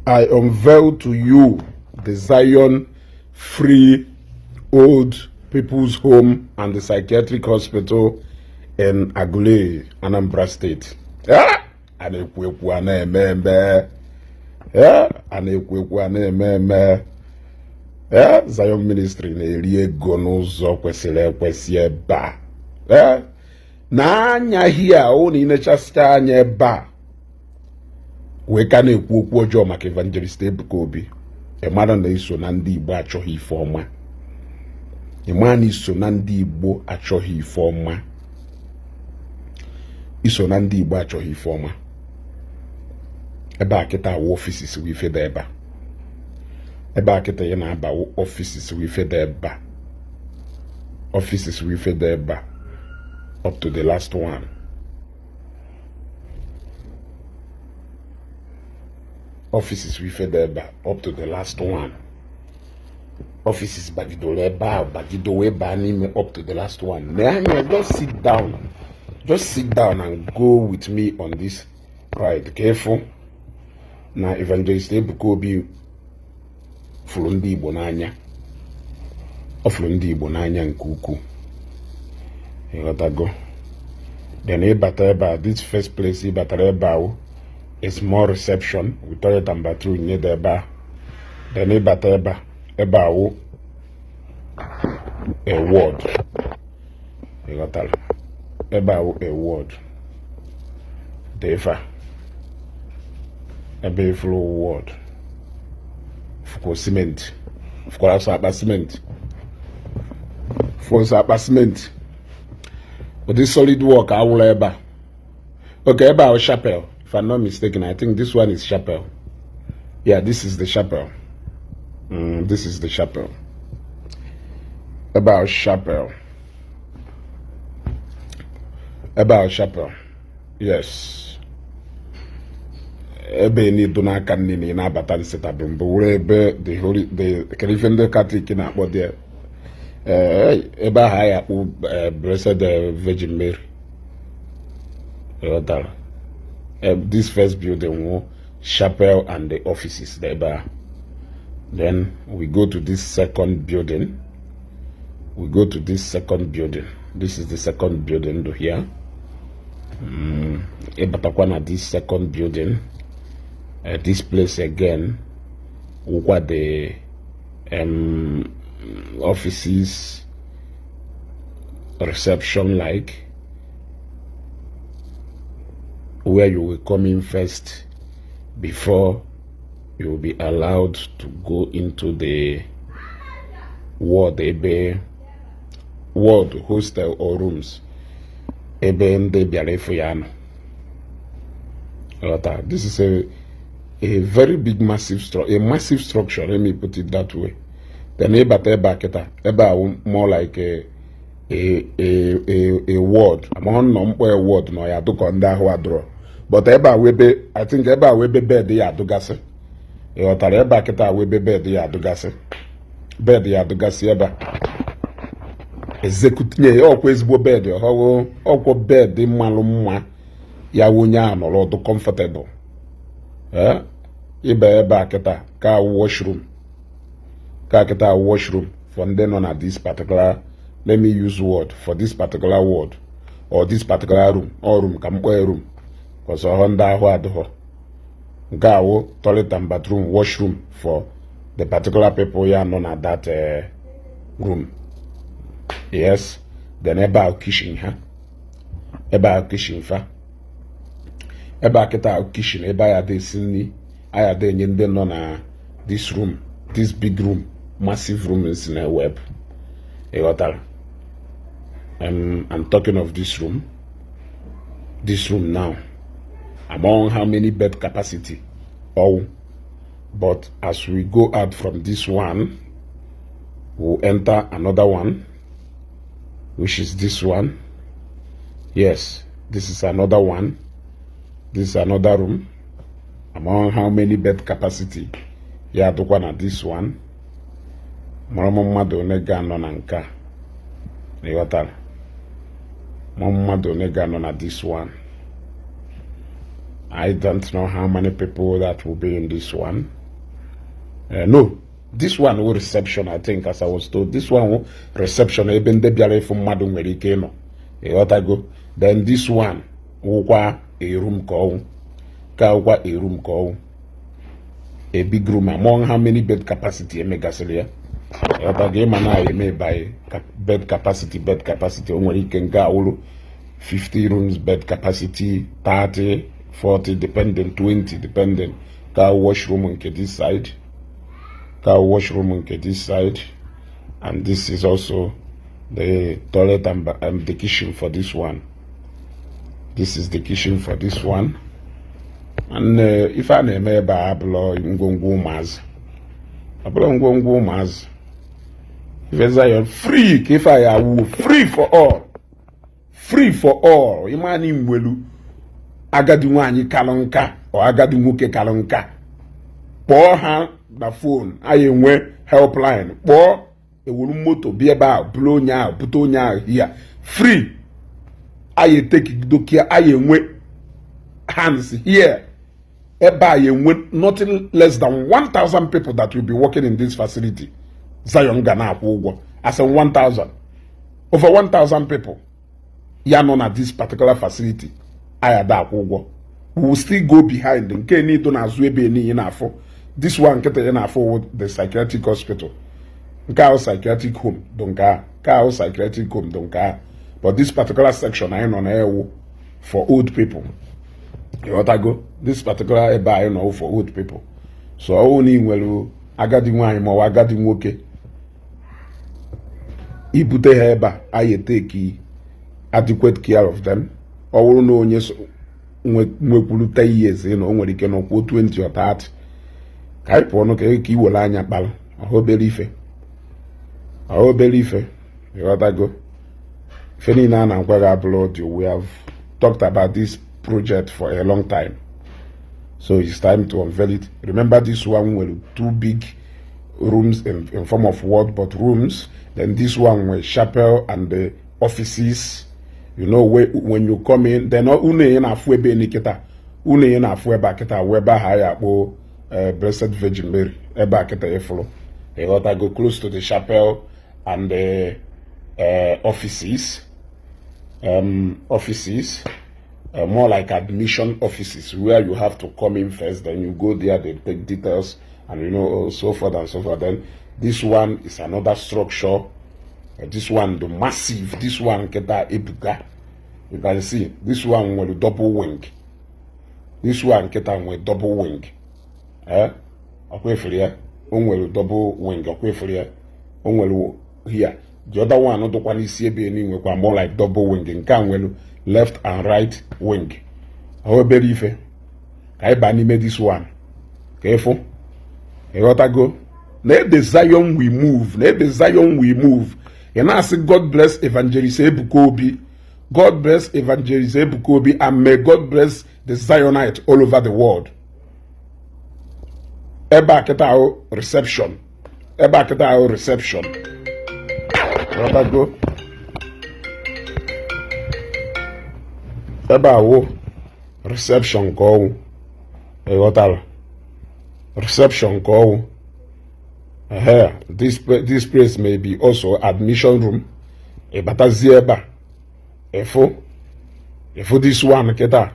I unveil to you the Zion Free Old People's Home and the Psychiatric Hospital in Aguleri, Anambra State. A na-ekwu ekwu a na-eme eme. A na-ekwu ekwu a na-eme eme. Zion Ministry na-eri ego n'ụzọ kwesịrị ekwesị ebe a. Na-anya hia ọ na ịnechasịcha anya ebe a wee ka na-ekwu okwu ọjọọ maka Evangelist Ebuka Obi, ị mara na iso na ndị Igbo achọghị ife ọma. Ị mara na iso na ndị Igbo achọghị ife ọma. Iso na ndị Igbo achọghị ife ọma. Ebe a kịta awụ offices wụ ife dị ebe a. Ebe a kịta ị na-aba offices wụ ife dị ebe a. Offices wụ ife dị ebe a up to the last one. Offices wụ ife dị ebe a up to the last one. Offices bagidoro ebe a bagido wee baa n'ime up to the last one. Anya, just sit down. Just sit down and go with me on this ride. Ka ịfụ na Evangelist Ebuka Obi fụrụ ndị Igbo n'anya. Ọ fụrụ ndị Igbo n'anya nke ukwuu. Ịghọtago? Then ịbata ebe a, this first place ịbatara ebe a is more reception with toilet and bathroom nye dị ebe a. Then ịbata ebe a, ebe a wụ a ward. Ịghọtara? Ebe a wụ a ward. Dị ife a. Ebe ifuru ward. Fụkwa simenti. Fụkwara sọ akpa simenti. Fụkwara sọ akpa simenti. Ụdị solid work awụrụ ebe a. Okay, ebe a chapel. If I'm not mistaken, I think this one is chapel. Yeah, this is the chapel. This is the chapel. About chapel. About chapel. Yes. Ebe nido n'aka nne na ị na-abata nsịta bụ mbụ were ebe the holy the kedu ife ndị Katọlik na-akpọ dị ebe ahụ anyị akpọ Blessed Virgin Mary. Ghọtara? This first building wụ chapel and the offices ebe a. Then we go to this second building. We go to this second building. This is the second building here. Ịbatakwa na this second building, this place again wụkwa the offices, reception like, where you will come in first before you will be allowed to go into the ward, ebe ward, hostel or rooms ebe ndị bịara ịfụ ya nọ. Ghọta? This is a very big massive a massive structure, let me put it that way. Then ịbata ebe a kịta, ebe a wụ more like a ward. Amaghị nọ mkpọ a ward nọ ya dụkọ ndị ahụ adụrọ, but ebe a wụ ebe I think ebe a wụ ebe bed ya adụgasị. Ị ghọtara? Ebe a kịta wụ ebe bed ya adụgasị, bed ya adụgasị ebe a. Executive nye ọkwa ezigbo bed, ọhọwụ ọkwọ bed mmalụ mma ya wụ onye ahụ nọrọ ọdụ comfortable. Ịba ebe a kịta ka washroom, ka kịta washroom for ndị nọ na this particular, let me use word, for this particular ward or this particular room or room ka m kpọọ room, because ọhọ ndị ahụ adịghọ. Nke a wụ toilet and bathroom, washroom for the particular people ya nọ na that room. Yes. Then ebe a kitchen ha, ebe a kitchen fa, ebe a kịta kitchen, ebe a ya esi nri, a ya enye ndị nọ na this room, this big room, massive room si na web. Ị ghọtara? I'm talking of this room, this room now. Among how many bed capacity? Oh, but as we go out from this one, we'll enter another one, which is this one. Yes, this is another one. This is another room. Among how many bed capacity? Ya dụkwa na this one. Mara m mmadụ one ga-anọ na nke a. Ịghọtara? Ma mmadụ one ga-anọ na this one. I don't know how many people that will be in this one. No, this one wụ reception. I think, as I was told, this one wụ reception, ebe ndị bịara ịfụ mmadụ nwere ike ịnọ, ịghọtago? Then this one wụkwa a room ka ọwụ, ka wụkwa a room ka ọwụ, a big room. Among how many bed capacity emegasịrị ya, ịghọtago? Ịma na eme by bed capacity, bed capacity, o nwere ike nke awụrụ 50 rooms bed capacity, 30, 40, depending, 20, depending. Ka washroom nke this side, ka washroom nke this side, and this is also the toilet and the kitchen for this one. This is the kitchen for this one. And ife a na-eme ebe a abụlọ ngwongwo ụmụazị, ọbụla ngwongwo ụmụazị. Ife Zion free ka ife a ya awụ free for all, free for all. Ịmana nwelu agadi nwaanyị kalụ nka ọ agadi nwoke kalụ nka, kpọọ ha na phone. Anyị enwe helpline, kpọọ, ewuru moto bịa ebe ahụ, bụrụ onye ahụ, bute onye ahụ here free. Anyị etekido care. Anyị enwe hands here. Ebe a enwe nothing less than 1000 people that will be working in this facility. Zion ga na-akwụ ụgwọ as in 1000, over 1000 people ya nọ na this particular facility. Anyị ada akwụ ụgwọ. We will still go behind nke nido na-azụ ebe niile na-afụ. This one nkịta ya na-afụ the psychiatric hospital. Nke ahụ psychiatric home dị, nke ahụ, nke ahụ psychiatric home dị nke ahụ, but this particular section anyị nọ na-ewu for old people, ịghọtago? This particular ebe anyị nọ for old people. So ọwụ na ị nwere agadi nwaanyị ma ọ bụ agadi nwoke, ibute ha ebe a, anyị take adequate care of them. Ọ bụrụ na onye nwekwuru 10 years na o nwere ike nọkwuo 20 or 30. Ka anyị pụọ nụ ka ị were anya kpalụ ọha obere ife, ọha obere ife, ịghọtago? Ife niile a na-agwa gị abụrụ audio. We have talked about this project for a long time, so it's time to unveil it. Remember, this one nwere two big rooms in form of ward, but rooms. Then this one with chapel and the offices, where when you come in, then unu ihe na-afụ ebe ni kịta, unu ihe na-afụ ebe a kịta wee ebe ahụ anyị akpọ Blessed Virgin Mary. Ebe a kịta ịfụrụ, ịghọtago? Close to the chapel and the offices, offices, more like admission offices where you have to come in first, then you go there, they take details and so forth and so forth. Then this one is another structure. This one, the massive, this one keta ebuka. You can see this one with double wing. This one keta with double wing, eh? Ọkwa efere ya, o nwere double wing. Ọkwa efere ya, o nwere here. The other one dụkwa n'isi ebe ni nwekwa more like double wing. Nke a nwere left and right wing. Ọ obere ife. Ka anyị baa n'ime this one ka ịfụ, ịghọtago? Na ebe Zion we move, na ebe Zion we move. Ị na-asị, "God bless Evangelist Ebuka Obi. God bless Evangelist Ebuka Obi, and may God bless the Zionite all over the world." Ebe a kịta ahụ reception, ebe a kịta ahụ reception, ịghọtago? Ebe a wụ reception ka ọwụ, ịghọtara? Reception ka ọwụ. Ehe, this place may be also admission room. Ịbatazie ebe a, ịfụ, ịfụ this one kịta.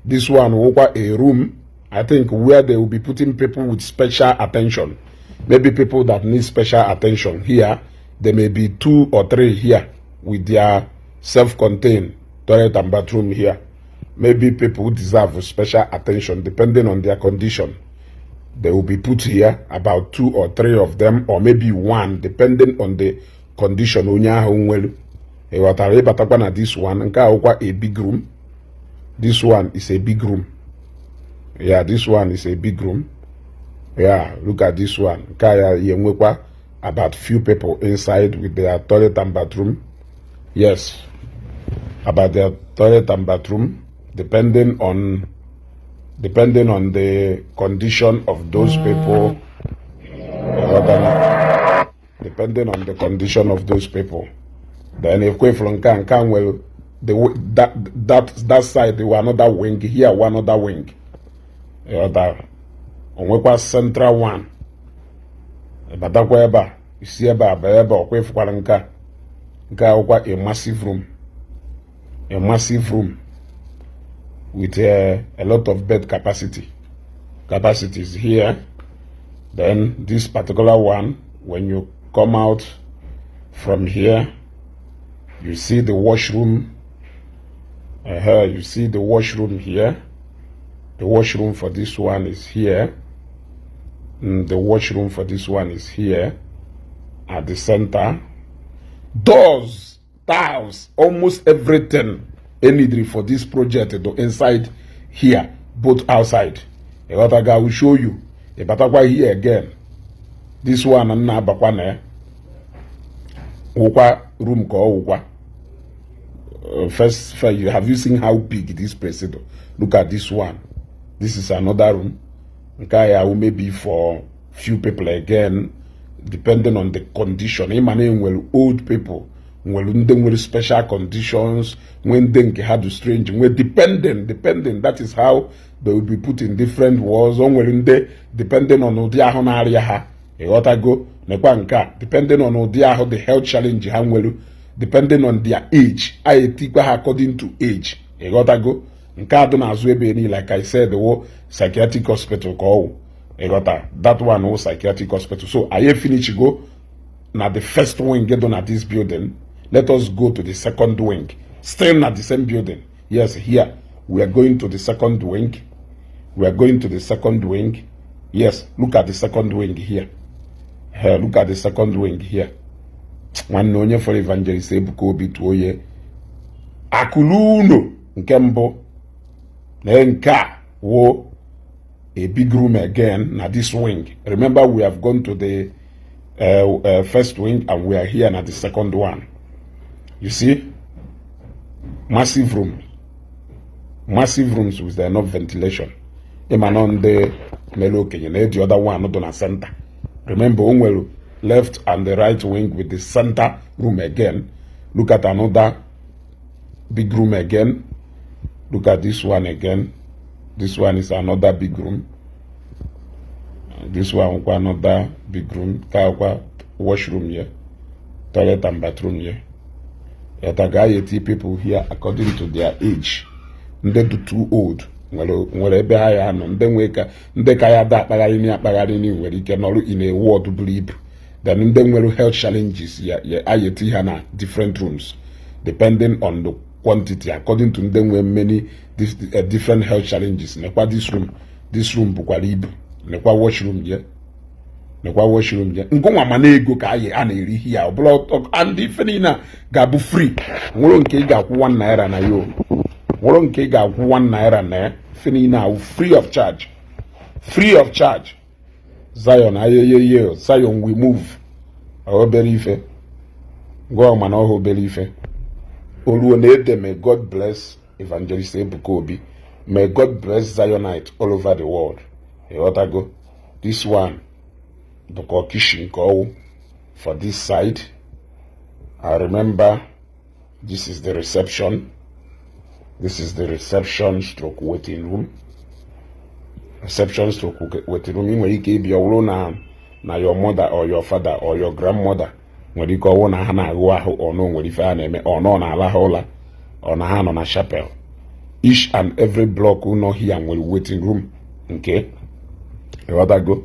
This one wụkwa a room, I think, where they will be putting people with special attention, maybe people that need special attention here. There may be two or three here with their self-contained toilet and bathroom here. Maybe people who deserve special attention, depending on their condition, they will be put here, about two or three of them, or maybe one, depending on the condition onye ahụ nwere, ịghọtara? Ịbatakwa na this one, nke ahụkwa a big room. This one is a big room. Yeah, this one is a big room. Yeah, look at this one. Nke a ya ya enwekwa about few people inside with their toilet and bathroom. Yes, about their toilet and bathroom, depending on the condition of those people. Ịghọtara? Depending on the condition of those people. Then if from nke a, nke a nwere that side were another wing here, one another wing, ịghọtara? O nwekwa central one. Batakwa ebe a, isi ebe a baa ebe a, ọkwa ịfụkwara nke a. Nke a wụkwa a massive room, a massive room with a lot of bed capacities here. Then this particular one, when you come out from here, you see the washroom. You see the washroom here. The washroom for this one is here. The washroom for this one is here at the center. Doors, tiles, almost everything needed for this project to inside here, both outside. I will show you. Ịbatakwa here again, this one nna abakwa na ya wụkwa room ka ọ wụkwa. First, you have you seen how big this place is? Look at this one. This is another room. Nke a ya maybe for few people again, depending on the condition. Ịma na enwere old people, nwere ndị nwere special conditions, nwee ndị nke ha dị strange, nwee depending. That is how they will be put in different wards. O nwere ndị, depending on ụdị ahụ na-arịa ha, ịghọtago? Nekwa nke a, depending on ụdị ahụ, the health challenge ha nwere, depending on their age, a etikwa ha according to age, ịghọtago? Nke a dị n'azụ ebe niile, like I said, wo psychiatric hospital ka ọ wụ, ịghọta? That one wo psychiatric hospital. So anyị finish go na the first wing dị na this building. Let us go to the second wing, still na the same building. Yes, here we are going to the second wing. We are going to the second wing. Yes, look at the second wing here. Here, look at the second wing here. Nwanne, onye fọrọ Evangelist Ebuka Obi tụọ ye akụlụ nke mbụ na nke a wo a big room again na this wing. Remember, we have gone to the first wing and we are here na the second one. You see massive room, massive rooms with enough ventilation. Ịma nọ ndị mere okenye na the other one dị na center. Remember, o nwere left and the right wing with the center room again. Look at another big room again. Look at this one again. This one is another big room. This one kwa another big room ka kwa washroom here, toilet and bathroom here. Yataga eti people here according to their age. Ndị dị too old nwere ebe ha ya nọ, ndị nwe ka ndị ka ya da akpagharị ni akpagharị ni nwere ike nọrọ in a ward buru ibu. Then ndị nwere health challenges ya ayeti ha na different rooms, depending on the quantity, according to ndị nwere many different health challenges. Nekwa this room. This room bụkwara ibu. Nekwa washroom ya, nekwa washroom ya. Ngụnwa mana ego ka anyị a na-eri ya ọbụla, and ife niile a ga-abụ free. Nwere nke ị ga-akwụ ₦1 na ya o nwere nke ị ga-akwụ ₦1 na ya. Ife niile ahụ free of charge, free of charge. Zion ayeyeye, Zion we move. Obere ife gụọ mana ọha obere ife oluo na ede. May God bless Evangelist Ebuka Obi. May God bless Zionite all over the world, ịghọtago? This one bụkwa kitchen ka ọwụ for this side. I remember, this is the reception. This is the reception stroke waiting room, reception stroke waiting room. Ị nwere ike ịbịa, ọ bụrụ na your mother or your father or your grandmother nwere ike ọwụ na ha na-aghụ ahụ, ọ na nwere ife ha na-eme, ọ nọ na-ala ha ụla, ọ na ha nọ na chapel. Each and every block nọ here nwere waiting room nke, ịghọtago?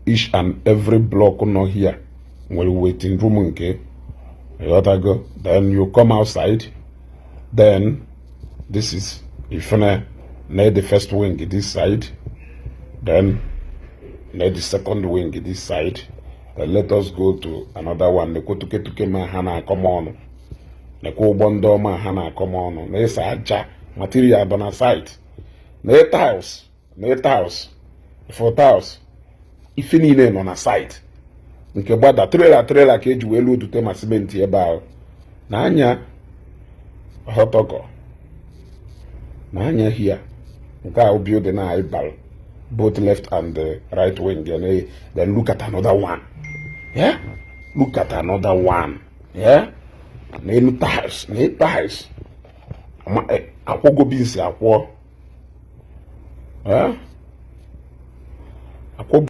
Each and every block nọ here nwere waiting room nke, ịghọtago? Then you come outside. Then this is ifene na the first wing this side, then na the second wing this side. Then let us go to another one. Nekwe tuketuke ma ha na-akọ m ọnụ, nekwe ụgbọ ndị ọma ha na-akọ m ọnụ na-ese aja material dị na site, na tiles, na tiles for tiles. Ife niile nọ na site nke gbada trailer, trailer ka eji wee lodute ma simenti ebe ahụ na anya họtọkọ na anya here. Nke a building a ịbara both left and the right wing. Then look at another one. Yeah, look at another one. Yeah, n'elu tiles, na tiles akwọgo beans akwọ. Yeah, akwọ.